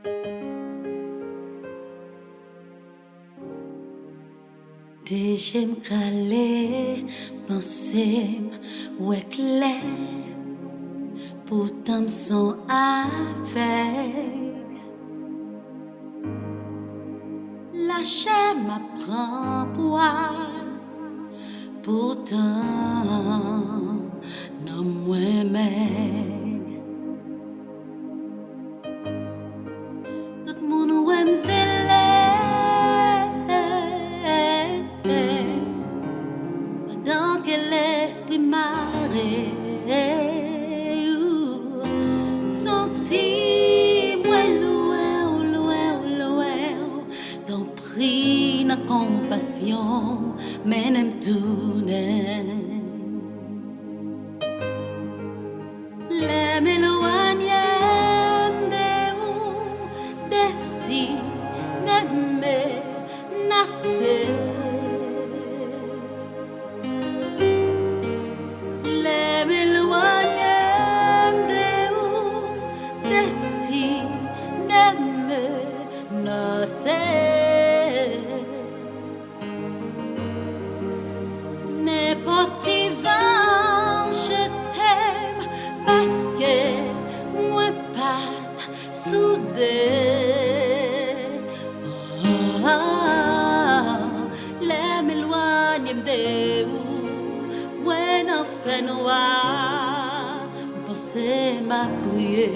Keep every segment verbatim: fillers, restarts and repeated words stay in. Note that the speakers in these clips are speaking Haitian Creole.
De je m kale, panse m wè klè, poutan m s on avèg. Lachè m ap pran pwa, poutan nanm mwen mèg. Tout moun wè m zele, pandan ke lespri m mare. M santi m wè lwen w, lwen w, lwen w. Tanpri, nan konpasyon, mennen m tounen. Lè m elwanye m de ou, destine m menase. Lè m elwanye m de ou, destine m menase. Nenpòt ti van jete m, paske mwen pa t soude. Ah, lè m elwanye m de ou, mwen nan fènwa, m panse m ap priye.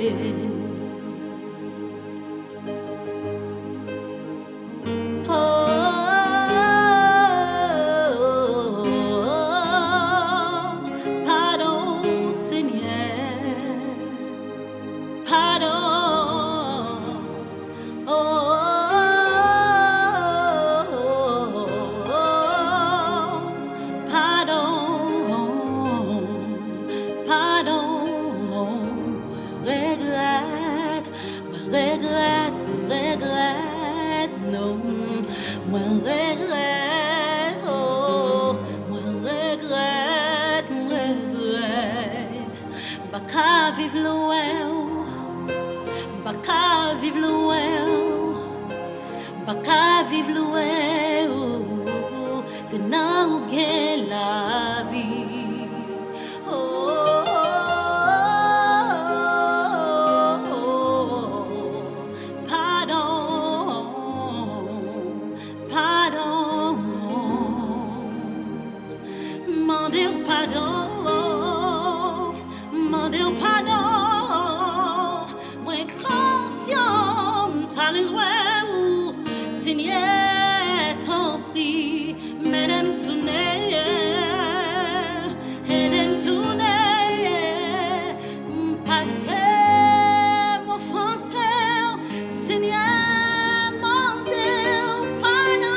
Oh, padon, Senyè, padon. Oh, padon, padon. Mwen regrèt, mwen regrèt, mwen regrèt, non. Mwen regrèt, oh, mwen regrèt, mwen regrèt. M pa ka viv lwen w, m pa ka viv lwen w, m pa ka viv lwen w. Se nan ou gen lavi. Oh, oh, oh, oh, oh. Padon, padon. Mande w padon, mande w padon. Mwen konsyan m t al lwen ou, Senyè, tanpri, mennen m tounen, ede m tounen, paske m ofanse w, Senyè, mande w padon,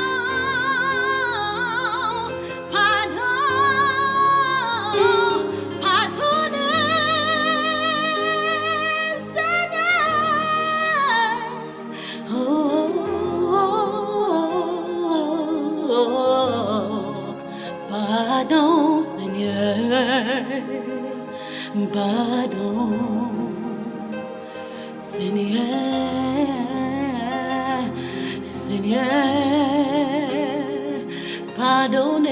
padon, padonnen, Senyè. Oh, oh, oh, oh, oh. Padon, Senyè, padon. Senyè, Senyè, padone.